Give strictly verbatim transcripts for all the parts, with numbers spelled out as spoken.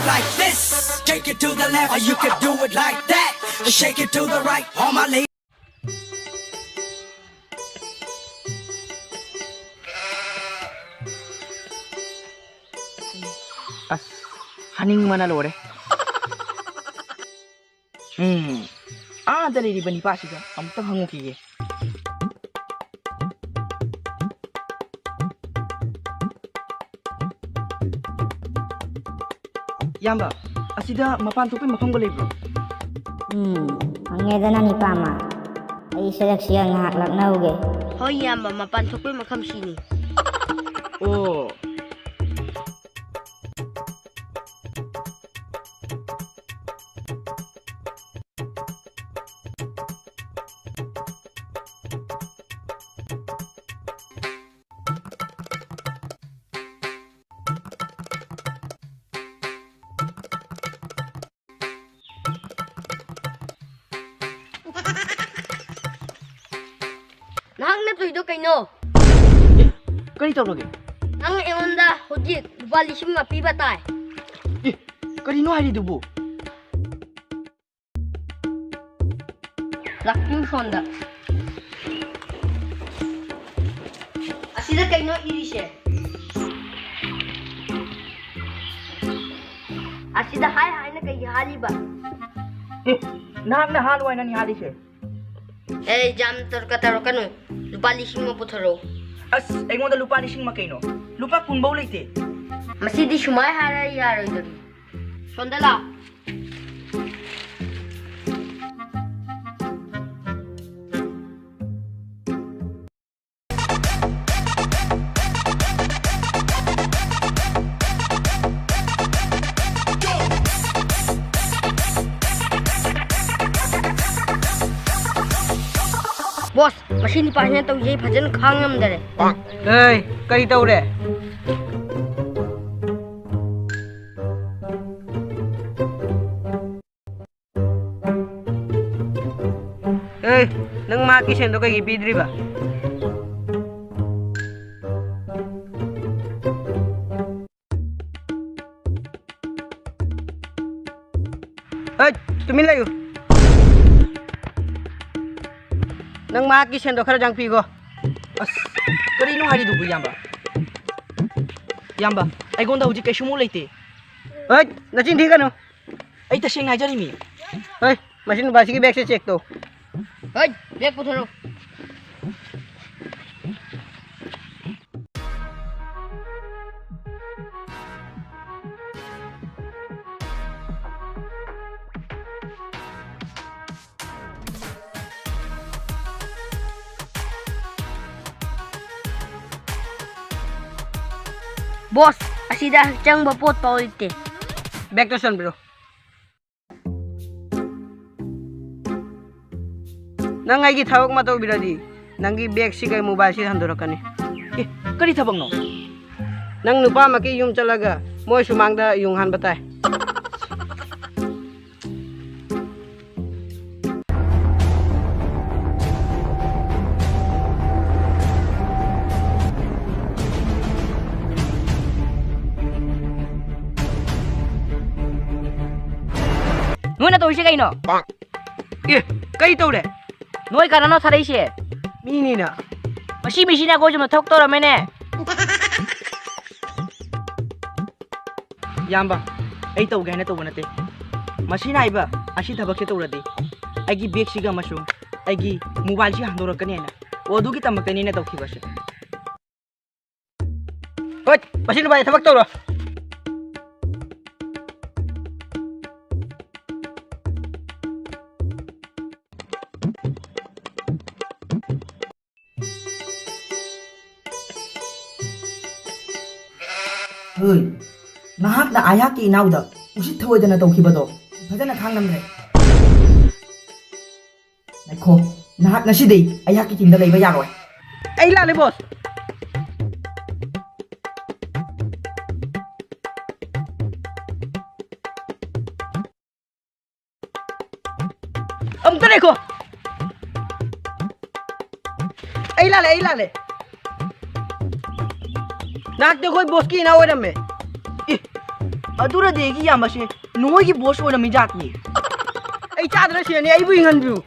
Like this, shake it to the left, or you can do it like that. Shake it to the right, all my ladies. ꯑꯁ, ꯍꯥꯅꯤꯡꯕꯅ ꯂꯣꯏꯔꯦ꯫ ꯎꯝ, ꯑꯥꯗ ꯂꯩꯔꯤꯕ ꯅꯤꯄꯥꯁꯤꯗ ꯑꯃꯨꯛꯇꯪ ꯍꯪꯉꯨꯈꯤꯒꯦ꯫ ꯏꯌꯥꯝꯕ, ꯑꯁꯤꯗ ꯃꯄꯥꯟ ꯊꯣꯛꯄꯩ ꯃꯐꯝꯒ ꯂꯩꯕ꯭ꯔꯣ? ꯎꯝ, ꯐꯪꯉꯦꯗꯅ ꯅꯤꯄꯥꯃ꯫ ꯑꯩ ꯁꯔꯛꯁꯤꯒ ꯉꯥꯏꯍꯥꯛ ꯂꯛꯅꯧꯒꯦ꯫ ꯍꯣꯏ ꯏꯌꯥꯝꯕ, ꯃꯄꯥꯟ ꯊꯣꯛꯄꯩ ꯃꯐꯝ ꯁꯤꯅꯤ꯫ ꯑꯣ꯫ ꯅꯍꯥꯛꯅ ꯇꯧꯔꯤꯗꯣ ꯀꯩꯅꯣ? ꯀꯔꯤ ꯇꯧꯔꯒꯦ? ꯅꯪ ꯑꯩꯉꯣꯟꯗ ꯍꯧꯖꯤꯛ ꯂꯨꯄꯥ ꯂꯤꯁꯤꯡ ꯑꯃ ꯄꯤꯕ ꯇꯥꯏ꯫ ꯑꯦ, ꯀꯔꯤꯅꯣ ꯍꯥꯏꯔꯤꯗꯨꯕꯨ? ꯂꯥꯛꯄꯤꯌꯨ ꯁꯣꯝꯗ꯫ ꯑꯁꯤꯗ ꯀꯩꯅꯣ ꯏꯔꯤꯁꯦ? ꯑꯁꯤꯗ ꯍꯥꯏ ꯍꯥꯏꯅ ꯀꯩꯒꯤ ꯍꯥꯜꯂꯤꯕ? ꯑꯦ, ꯅꯍꯥꯛꯅ ꯍꯥꯜꯂꯨ ꯍꯥꯏꯅꯅꯤ ꯍꯥꯜꯂꯤꯁꯦ꯫ ꯑꯦ, ꯌꯥꯝ ꯇꯔꯀ ꯇꯧꯔꯛꯀꯅꯨ꯫ ꯂꯨꯄꯥ ꯂꯤꯁꯤꯡ ꯑꯃ ꯄꯨꯊꯣꯔꯛꯎ꯫ ꯑꯁ, ꯑꯩꯉꯣꯟꯗ ꯂꯨꯄꯥ ꯂꯤꯁꯤꯡ ꯑꯃ ꯀꯩꯅꯣ? ꯂꯨꯄꯥ ꯀꯨꯟ ꯐꯧ ꯂꯩꯇꯦ꯫ ꯃꯁꯤꯗꯤ ꯁꯨꯃꯥꯏ ꯍꯥꯏꯔ ꯌꯥꯔꯣꯏꯗꯧꯔꯤ꯫ ꯁꯣꯝꯗ ꯂꯥꯎ꯫ ꯕꯣꯁ, ꯃꯁꯤ ꯅꯤꯄꯥꯁꯤꯅ ꯇꯧꯖꯩ ꯐꯖꯅ ꯈꯥꯡ ꯉꯝꯗꯔꯦ꯫ ꯑꯦ, ꯀꯔꯤ ꯇꯧꯔꯦ? ꯑꯦ, ꯅꯪ ꯃꯍꯥꯛꯀꯤ ꯁꯦꯟꯗꯣ ꯀꯩꯒꯤ ꯄꯤꯗ꯭ꯔꯤꯕ? ꯍꯩꯠ, ꯇꯨꯃꯤꯟ ꯂꯩꯌꯨ꯫ ꯅꯪ ꯃꯍꯥꯛꯀꯤ ꯁꯦꯟꯗꯣ ꯈꯔ ꯆꯪ ꯄꯤꯈꯣ꯫ ꯑꯁ, ꯀꯔꯤꯅꯣ ꯍꯥꯏꯔꯤꯗꯨꯕꯨ, ꯏꯌꯥꯝꯕ? ꯏꯌꯥꯝꯕ, ꯑꯩꯉꯣꯟꯗ ꯍꯧꯖꯤꯛ ꯀꯩꯁꯨꯃꯨꯛ ꯂꯩꯇꯦ꯫ ꯍꯩꯠ, ꯅꯆꯤꯟ ꯊꯤꯒꯅꯨ꯫ ꯑꯩ ꯇꯁꯦꯡꯅ ꯍꯥꯏꯖꯔꯤꯃꯤ꯫ ꯍꯩ, ꯃꯁꯤ ꯅꯨꯄꯥꯁꯤꯒꯤ ꯕꯦꯒꯁꯦ ꯆꯦꯛ ꯇꯧ꯫ ꯍꯩꯠ, ꯕꯦꯒ ꯄꯨꯊꯣꯔꯛꯎ꯫ ꯕꯣꯁ, ꯑꯁꯤꯗ ꯆꯪꯕ ꯄꯣꯠ ꯐꯥꯎ ꯂꯩꯇꯦ꯫ ꯕꯦꯒꯇꯣ ꯆꯟꯕꯤꯔꯣ꯫ ꯅꯪ ꯑꯩꯒꯤ ꯊꯕꯛ ꯑꯃ ꯇꯧꯕꯤꯔꯗꯤ, ꯅꯪꯒꯤ ꯕꯦꯒꯁꯤꯒ ꯃꯣꯕꯥꯏꯜꯁꯤ ꯍꯟꯗꯣꯔꯛꯀꯅꯤ꯫ ꯑꯦ, ꯀꯔꯤ ꯊꯕꯛꯅꯣ? ꯅꯪ ꯅꯨꯄꯥ ꯑꯃꯒꯤ ꯌꯨꯝ ꯆꯠꯂꯒ ꯃꯣꯏ ꯁꯨꯃꯥꯡꯗ ꯌꯨꯡ ꯍꯥꯟꯕ ꯇꯥꯏ꯫ ꯅꯣꯏꯅ ꯇꯧꯔꯤꯁꯦ ꯀꯩꯅꯣ? ꯑꯦ, ꯀꯩ ꯇꯧꯔꯦ? ꯅꯣꯏ ꯀꯅꯥꯅꯣ ꯊꯥꯔꯛꯏꯁꯦ? ꯃꯤꯅꯤꯅ꯫ ꯃꯁꯤ ꯃꯤꯁꯤꯅ ꯑꯩꯈꯣꯏ ꯆꯨꯝꯅ ꯊꯕꯛ ꯇꯧꯔꯝꯃꯦꯅꯦ꯫ ꯏꯌꯥꯝꯕ, ꯑꯩ ꯇꯧꯒꯦ ꯍꯥꯏꯅ ꯇꯧꯕ ꯅꯠꯇꯦ꯫ ꯃꯁꯤꯅ ꯍꯥꯏꯕ ꯑꯁꯤ ꯊꯕꯛꯁꯦ ꯇꯧꯔꯗꯤ ꯑꯩꯒꯤ ꯕꯦꯒꯁꯤꯒ ꯑꯃꯁꯨꯡ ꯑꯩꯒꯤ ꯃꯣꯕꯥꯏꯜꯁꯤ ꯍꯟꯗꯣꯔꯛꯀꯅꯤ ꯍꯥꯏꯅ꯫ ꯑꯣ, ꯑꯗꯨꯒꯤ ꯇꯝꯃꯛꯇꯅꯤꯅ ꯇꯧꯈꯤꯕꯁꯦ꯫ ꯍꯣꯏ, ꯃꯁꯤ ꯅꯨꯄꯥꯁꯦ ꯊꯕꯛ ꯇꯧꯔꯣ꯫ ꯍꯣꯏ, ꯅꯍꯥꯛꯅ ꯑꯩꯍꯥꯛꯀꯤ ꯏꯅꯥꯎꯗ ꯎꯁꯤꯠ ꯊꯑꯣꯏꯗꯅ ꯇꯧꯈꯤꯕꯗꯣ ꯐꯖꯅ ꯈꯥꯡꯉꯝꯗ꯭ꯔꯦ꯫ ꯉꯥꯏꯈꯣ, ꯅꯍꯥꯛ ꯉꯁꯤꯗꯩ ꯑꯩꯍꯥꯛꯀꯤ ꯇꯤꯝꯗ ꯂꯩꯕ ꯌꯥꯔꯣꯏ꯫ ꯑꯩ ꯂꯥꯜꯂꯦ, ꯕꯣꯁ꯫ ꯑꯃꯨꯛꯇ ꯂꯩꯈꯣ꯫ ꯑꯩ ꯂꯥꯜꯂꯦ, ꯑꯩ ꯂꯥꯜꯂꯦ꯫ ꯅꯍꯥꯛꯇꯤ ꯑꯩꯈꯣꯏ ꯕꯣꯁꯀꯤ ꯏꯅꯥꯎ ꯑꯣꯏꯔꯝꯃꯦ꯫ ꯏ꯫ ꯑꯗꯨꯔꯗꯤ ꯑꯩꯒꯤ ꯏꯌꯥꯝꯕꯁꯦ ꯅꯣꯏꯒꯤ ꯕꯣꯁ ꯑꯣꯏꯔꯝꯃꯤ ꯖꯥꯠꯅꯤ꯫ ꯑꯩ ꯆꯥꯗ꯭ꯔ ꯁꯤꯔꯅꯤ, ꯑꯩꯕꯨ ꯍꯤꯡꯍꯟꯕꯤꯌꯨ꯫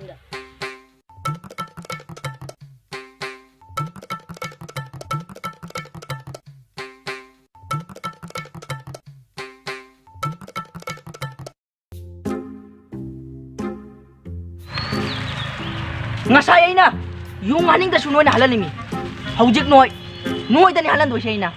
ꯉꯁꯥꯏ ꯑꯩꯅ ꯌꯨ ꯉꯥꯅꯤꯡꯗꯁꯨ ꯅꯣꯏꯅ ꯍꯜꯍꯜꯂꯤꯃꯤ꯫ ꯍꯧꯖꯤꯛ ꯅꯣꯏ, ꯅꯣꯏꯗꯅꯤ ꯍꯜꯍꯟꯗꯣꯏꯁꯦ ꯑꯩꯅ꯫